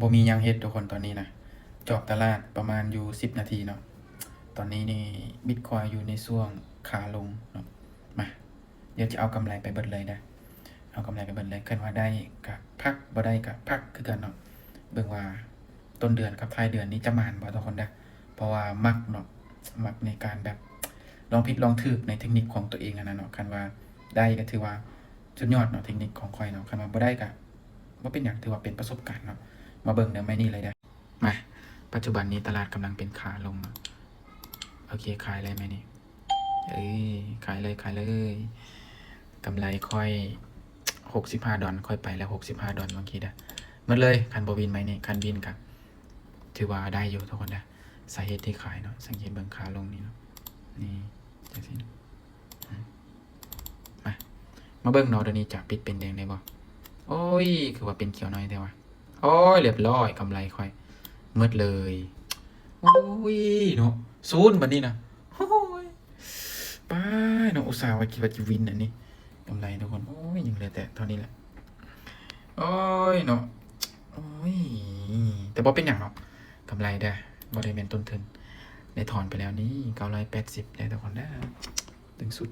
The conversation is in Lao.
ບໍ່ມີຫຍັງເຮັດທຸກຄົນ ຕອນນີ້ນະ ຈອບຕະຫຼາດປະມານຢູ່ສິບນາທີເນາະ. ຕອນນີ້ນີ້ບິດຄອຍຢູ່ໃນຊ່ວງຂາລົງເນາະ. ມາ ດຽວຈະເອົາກຳໄລໄປເບິດເລີຍເດີ້ ເອົາກຳໄລໄປເບິດເລີຍ. ຄັນວ່າໄດ້ກະພັກ ບໍ່ໄດ້ກະພັກຄືກັນເນາະ. ເບິ່ງວ່າຕົ້ນເດືອນກັບທ້າຍເດືອນນີ້ຈະໝານບໍ່ທຸກຄົນເດີ້ ເພາະວ່າມັກເນາະ ມັກໃນການແບບລອງຜິດລອງຖືກໃນເທັກນິກຂອງຕົວເອງຫັ້ນນະເນາະ. ຄັນວ່າໄດ້ກະຖືວ່າສຸດຍອດເນາະ ເທັກນິກຂອງຂ້ອຍເນາະ. ຄັນວ່າບໍ່ໄດ້ກະ ບໍ່ເປັນຫຍັງ ຖືວ່າເປັນປະສົບການເນາະ. ມາເບິ່ງເດີ້ ໄມ້ນີ້ເລີຍເດີ້. ມາ ປັດຈຸບັນນີ້ຕະຫຼາດກຳລັງເປັນຂາລົງເນາະ. ໂອເຄ ຂາຍເລີຍໄມ້ນີ້ ເອີ ຂາຍເລີຍ ຂາຍເລີຍ. ກຳໄລຂ້ອຍຫົກສິບຫ້າດອນ ຂ້ອຍໄປແລ້ວຫົກສິບຫ້າດອນເມື່ອກີ້ເດີ້. ໝົດເລີຍ ຄັນບໍ່ວິນໄມ້ນີ້ ຄັນວິນກະຖືວ່າໄດ້ຢູ່ທຸກຄົນເດີ້. ສາເຫດທີ່ຂາຍເນາະ ສັງເກດເບິ່ງຂາລົງນີ້ເນາະ ນີ້ ຈັ່ງຊີ້. ມາ ມາເບິ່ງເນາະ ດຽວນີ້ຈະປິດເປັນແດງໄດ້ບໍ່? ໂອ້ຍ ຄືວ່າເປັນຂຽວໜ້ອຍແທ້ວະ. ໂອ້ຍ ລຽບລ້ອຍ ກຳໄລຂ້ອຍໝົດເລີຍ. ໂອ້ຍເນາະ ສູນບັດນີ້ນະ. ໂອ້ຍ ປ້າຍເນາະ ອຸດສ່າວ່າຄິດວ່າຈະວິນອັນນີ້ ກຳໄລທຸກຄົນ. ໂອ້ຍ ຍັງເຫຼືອແຕ່ເທົ່ານີ້ແຫຼະ. ໂອ້ຍເນາະ ໂອ້ຍ ແຕ່ບໍ່ເປັນຫຍັງເນາະ ກຳໄລເດີ້ ບໍ່ໄດ້ແມ່ນຕົ້ນທຶນ. ໄດ້ຖອນໄປແລ້ວນີ້ ເກົ້າຮ້ອຍແປດສິບ ເດີ້ທຸກຄົນເດີ້ ຕຶງສຸດ.